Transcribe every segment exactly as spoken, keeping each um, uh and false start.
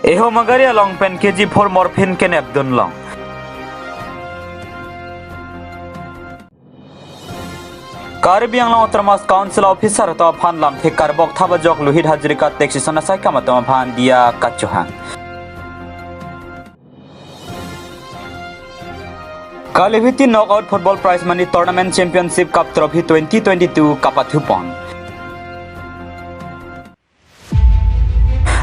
Ehom agari along pen K G four morphine kenep dunlong. Karbi Anglong Autonomous Council officer atum aphan lamthe karbok thap ajok Lohit Hazarika taxation asaikam atum aphan diya kachohang. Kalibhiti Knockout Football Prize Money Tournament Championship Cup Trophy twenty twenty-two kapathupon.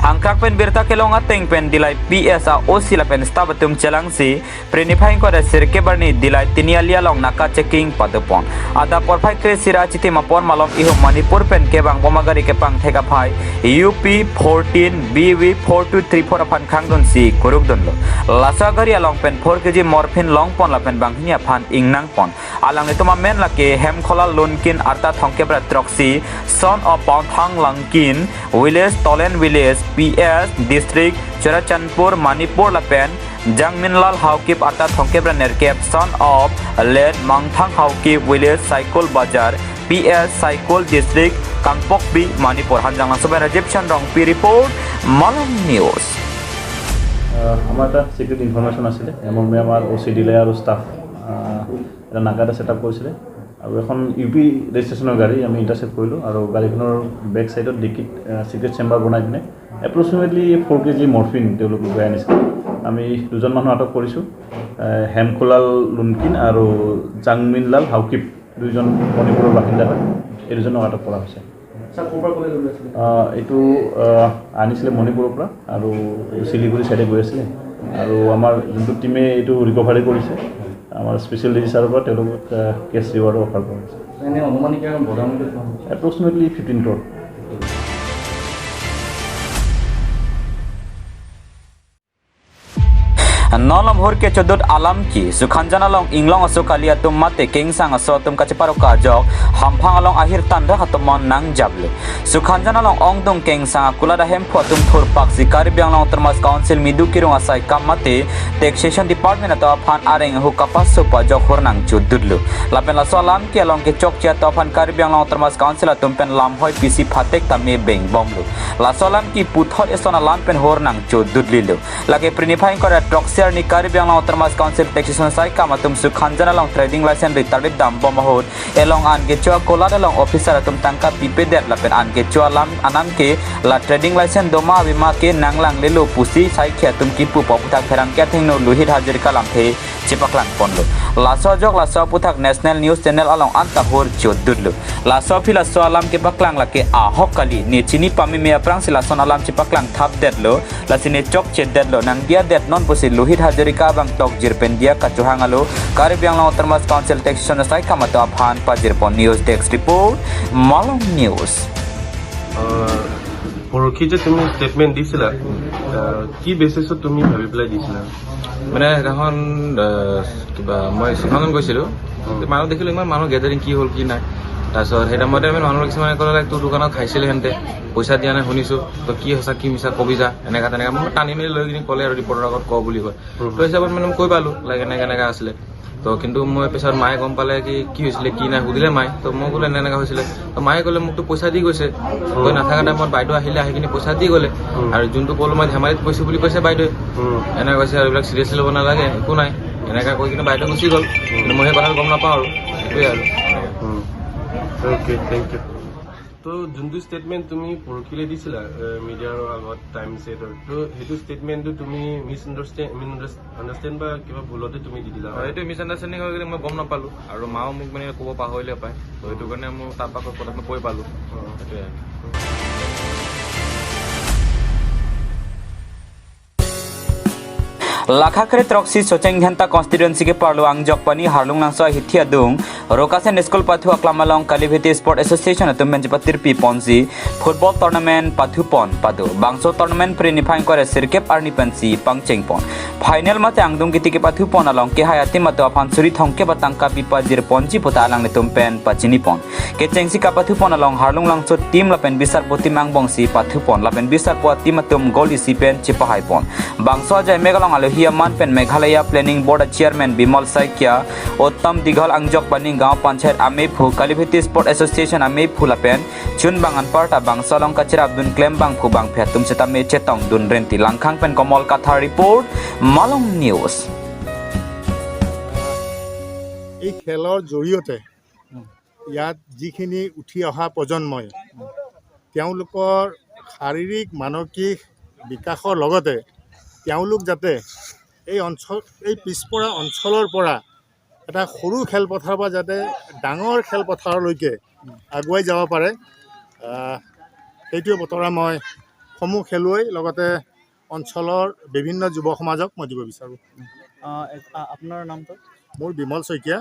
Angkrak pen birta kelong ateng pen Dillai P S a O C lapen staff atum chelangsi Phre niphai ingkoi ra sirkep arni Dillai Tiniali along naka checking padopon. Adap porphai kre-isi ra achitim apor malom ihum Manipur pen kevang bom agari kepangthek aphai U P fourteen B V four two three four aphan khangdunsi kurukdunlo. Laso agari along pen four K G morphine longpon lapen banghini aphan ingnangpon. Alanglitum amen lake Hemkholal Lunkin, arta thomkep ra throksi, son of Paothang Lunkin, village Tolen village, P S, district Churachandpur, Manipur lapen Jangminlal Haokip, arta thomkep ra nerkep, son of late Mangthang Haokip, village Saikul Bazar, P S, Saikul, district Kangpokpi, Manipur. Hanjanglangso pen Rajiv Chan Rongpi report, Malong News. আহ, আমাৰ এটা secret information আছিলে, M M A আমাৰ অ' চি ডিলাই আৰু ষ্টাফ, আহ, এটা নাকা এটা ছেটআপ কৰিছিলে আৰু এখন ইউ পি ৰেজিষ্ট্ৰেশ্যনৰ গাড়ী আমি ইণ্টাৰচেপ্ট কৰিলোঁ আৰু গাড়ীখনৰ বেক চাইডত ডিকিত, আহ, চিক্ৰেট চেম্বাৰ বনাই পিনে এপ্ৰক্সিমেটলি ফ'ৰ কে জি মৰ্ফিন তেওঁলোকে উলিয়াই আনিছিলে। আমি দুজন মানুহ আটক কৰিছোঁ, আহ, হেমখোলাল লুনকিন আৰু জাংমিনলাল হাউকিপ, দুইজন মণিপুৰৰ বাসিন্দা হয়। এই দুজনক আটক কৰা হৈছে। ছাৰ, ক'ৰ পৰা ক'লৈ লৈ আছিলে? আহ, এইটো, আহ, আনিছিলে মণিপুৰৰ পৰা আৰু এইটো শিলিগুৰি চাইডে গৈ আছিলে আৰু আমাৰ যোনটো টিমে এইটো ৰিকভাৰী কৰিছে, আমাৰ স্পেচিয়েল ডি জি ছাৰৰ পৰা তেওঁলোকক, আহ, কেছ ৰিৱাৰ্ডো অফাৰ কৰা হৈছে। এনে অনুমানিক কিমান বজাৰ মূল্য কিমান? Approximately fifteen crore. Non lam hur kechodut alam ke, Sukhanjan along inglong aso kali atum mate kengsang aso atum kacheparoka ajok, hamphang along ahir tanrak atum mon nangjaplo. Sukhanjan along ongdung kengsang akulat ahemphu atum thurpaksi Karbi Anglong Autonomous Council midu kirung asaikam mate Taxation Department atum aphan areng ahu kapasopo ajok hur nangchodutlo. Lapen laso alam ke along kechokche atum aphan Karbi Anglong Autonomous Council atum pen lamhoi pisi phatek tame bengbomlo. Laso alam ke puthot eson alam pen hur nangchodutlilo. Lake Phre niphai ingkoi ra throksi arni Karbi Anglong Autonomous Council Taxation asaikam atum Sukhanjan along trading license ritardit dambom ahut, elong an kecho akulat along officer atum tangka pipedet lapen an kecho alam anam ke la trading license doma avema ke nanglanglelo pusi saikhi atum kipupo aputhak pherangke athengno Lohit Hazarika lamthe chepaklangponlo. Laso ajok laso aputhak National News Channel along anta hur chodutlo. Laso aphi laso alam kepaklang lake ahok kali, ne chini pameme aphrangsi lason alam chepaklang thapdetlo. Lasi ne chokchedetlo, nangdiyadet non pusi Lohit Hazarika abang tokjir pen diya kachohang alo Karbi Anglong Autonomous Council Taxation asaikam atum aphan pajirpon. News Desk Report, Malong News. আহ, পৰহি যে তুমি ষ্টেটমেণ্ট দিছিলা, আহ, কি বেচিছত তুমি ভাবি পেলাই দিছিলা? মানে সেইদিনাখন, আহ, কিবা মই চিনেমাখন গৈছিলোঁ, উম। মানুহ দেখিলোঁ, ইমান মানুহ গেডাৰিং, কি হ'ল কি নাই। তাৰপিছত সেই টাইমতে মানে মানুহ কিছুমানে ক'লে, "লাইক, তোৰ দোকানত খাইছিলে হেনতে, পইচা দিয়া নাই শুনিছোঁ, তই কি সঁচা কি মিছা কবি যা", এনেকা তেনেকা। মোক টানি মেলি লৈ কিনি ক'লে আৰু, "ৰিপৰ্টৰ আগত ক" বুলি কয়। উম। তো হিচাপত মানে মই কৈ পালোঁ, "লাইক, এনেকা এনেকা আছিলে।" তো কিন্তু মই পিছত মায়ে গম পালে কি, কি হৈছিলে, কি নাই সুধিলে মায়ে। তো মই ক'লো, "এনে এনেকা হৈছিলে।" তো মায়ে ক'লে, "মোকতো পইচা দি গৈছে।" উম। কৈ নাথাকা টাইমত বাইদেউ আহিলে, আহি কিনি পইচা দি গ'লে। উম। আৰু যোনটো ক'লো মই ধেমালিত কৈছোঁ বুলি কৈছে বাইদেৱে। উম। এনেকা কৈছে আৰু, "এইবিলাক চিৰিয়াছলি ল'ব নালাগে, একো নাই।" এনেকা কৈ কিনে বাইদেউ গুচি গ'ল। উম। কিন্তু মই সেই কথাটো গম নাপাওঁ আৰু, সেইটোৱে আৰু। উম। Okay, thank you. তো যোনটো ষ্টেটমেণ্ট তুমি পৰহিলে দিছিলা, এ, মিডিয়াৰ আগত, টাইমছ এইটৰ, তো সেইটো ষ্টেটমেণ্টটো তুমি মিছ আণ্ডাৰষ্টেণ্ড, মিছ আণ্ডাৰষ্টেণ্ড বা কিবা ভুলতে তুমি দি দিলা? হয়, এইটো মিছ আণ্ডাৰষ্টেণ্ডিং হৈ গ'লে মই গম নাপালোঁ, আৰু মাও মোক মানে ক'ব পাহৰিলে পায়, তো সেইটো কাৰণে মোৰ তাৰ পৰা পটককৈ কৈ পালোঁ। অ। সেইটোৱে আৰু। Lakha kre throksi Socheng Dhenta constituency keparlo Angjokpani Harlunglangso ahithi adung Rokasen School pathu aklam along Kalibhiti Sport Association atum pen chepatirpiponsi football tournament pathupon pado. Bangso tournament Phre niphai ingkoi ra sirkep arni pensi pangchengpon. Final mate angdung kiti kepathupon along kehai ateam atum aphan suri thomkep atangka pipajirponji puta alanglitum pen pachinipon. Kechengsi kapathupon along Harlunglangso team lapen Bisarpo team angbongsi pathupon lapen Bisarpo team atum goal isi pen chepahaipon. Bangso ajai mek along alohi aman pen Meghalaya Planning Board a Chairman Bimal Saikia, Uttam Dighal Angjok Paning Gaon Panchayat amephu, Kalibhiti Sport Association amephu lapen chunbang anparta bangso along kachirapdun klembangphu bangphi atum sitame chetongdun renti. Langkhang pen Komol Kathar report, Malong News. এই খেলৰ জৰিয়তে ইয়াত যিখিনি উঠি অহা প্ৰজন্মই তেওঁলোকৰ শাৰীৰিক, মানসিক বিকাশৰ লগতে তেওঁলোক যাতে এই অঞ্চল, এই পিছপৰা অঞ্চলৰ পৰা এটা সৰু খেলপথাৰৰ পৰা যাতে ডাঙৰ খেলপথাৰলৈকে আগুৱাই যাব পাৰে, আহ, সেইটোৱে বতৰা মই সমূহ খেলুৱৈ লগতে অঞ্চলৰ বিভিন্ন যুৱ সমাজক মই দিব বিচাৰোঁ। আহ, এ-, আ-, আপোনাৰ নামটো? মোৰ বিমল শইকীয়া,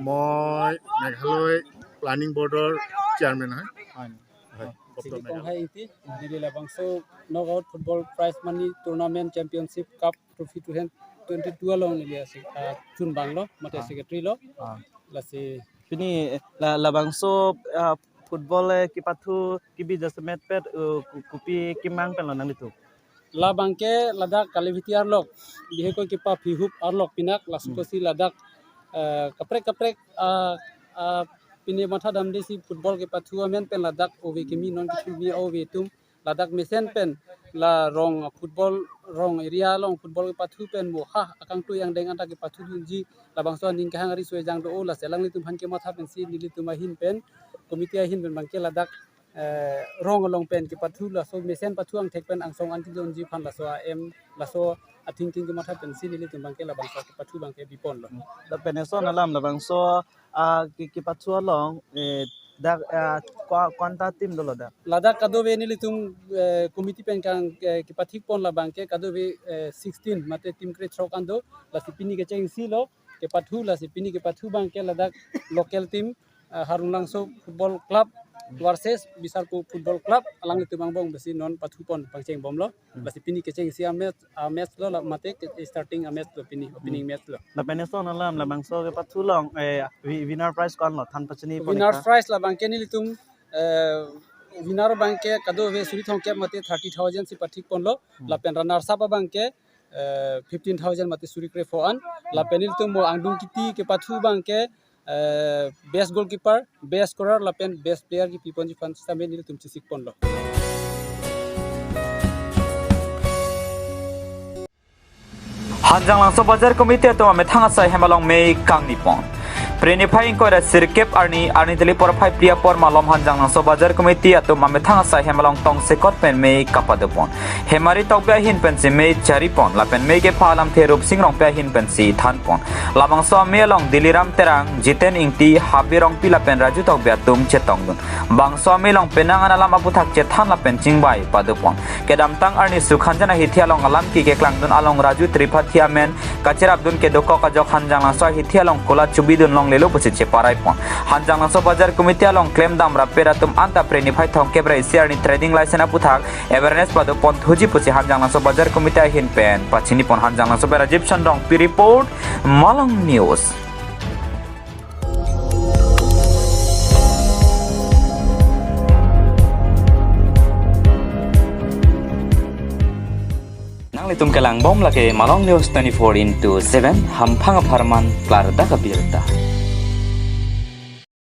মই মেঘালয় প্লানিং বৰ্ডৰ চেয়াৰমেন হয়। হয় নেকি? হয়, অ, doctor Sigi Meghalaya. Konghai Ingti, neli labangso knockout football prize money tournament championship cup trophy two thousand twenty-two along neli asi, ah, chunbang lo, mate Ah. secretary lo. Ah. Lasi Pini la, labangso, ah, football, eh, kepathu kebi jasemet pet, uh, ku-, kopi kemang pen lo nanglitum? Labangke ladak Kalibhiti arlok, bihekoi kepaphi hup arlok pinak, laso Hmm. kosi ladak, eh, kaprek kaprek, ah, ah, pini matha damde si football kepathu amen pen ladak ove kemi non kethumi ove atum ladak mesen pen la rong football, rong area along football kepathu pen mo ha akangtui angdeng anta kepathudunji labangso aning kehang ari soi jang do o, lasi alanglitum aphan kematha pensi nelitum ahin pen, committee ahin pen bangke ladak, eh, rong along pen kepathu laso mesen pathu angthek pen angsong an kidonji aphan laso a-aim, laso a-thinking kematha pensi nelitum bangke labangso kepathu bangke bipon lo. Lapen eson alam labangso, ah, ke-, kepathu along, eh, dak, ah, ko-, konta team dolo dak? Ladak kadokave nelitum, eh, committee pen kang, eh, kepathik pon labangke kadokave, eh, sixteen mate team krethrok an do, lasi pini kechengsi lo kepathu, lasi pini kepathu bangke ladak local team, eh, Harunglangso Football Club versus Bisarko Football Club, alanglitum angbong besi non pathu pon pangcheng bomlo. Hmm. Lasi pini kechengsi a-match, a-match lo la mate ke starting a-match lo pini, opening Hmm. match lo. Lapen eson alam labangso kepathu along, eh, wi-, winner prize ko-an lo than pachini pon Winner ikha? Prize labangke nelitum, eh, winner bangke kadokave suri thomkep mate thirty thousand si pathik pon lo. Hmm. Lapen runners up abangke, eh, fifteen thousand mate suri krepho an. Hmm. Lapen nelitum mo angdung kiti kepathu bangke, eh, best goalkeeper, best scorer lapen best player kepi ponji aphan sitame nelitum chesik pon lo. Hanjanglangso Bazar Committee atum amethang asai hem along mei kangni pon. Pre niphai ingkoi ra sirkep arni, arni teli porphai phli apor malom Hanjanglangso Bazar Committee atum amethang asai hem along tongsekot pen mei kapado pon. Hemari tokbi ahin pensi mei chari pon, lapen mei kepha alamthe Rupsing Rongpi ahin pensi than pon. Labangso amei along Diliram Terang, Jiten Ingti, Habe Rongpi lapen Raju Tokbi atum chetongdun. Bangso amei along penang an alam aputhak chethan lapen chingvai pado pon. Kedamtang arni Sukhanjan ahithi along alam keklangdun along Raju Tripathi amen kachirapdun kedokok ajok Hanjanglangso ahithi along kola chubidun longlelo pusi cheparai pon. Hanjanglangso Bazar Committee along klemdam rapet atum anta pre niphai thomkep ra isi arni trading license aputhak awareness pado pon thuji pusi Hanjanglangso Bazar Committee ahin pen pachini pon. Hanjanglangso pen Rajiv Chandra Rongpi report, Malong News. Nanglitum kelang bom lake Malong News twenty-four into seven, hamphang apharman klardak abirta.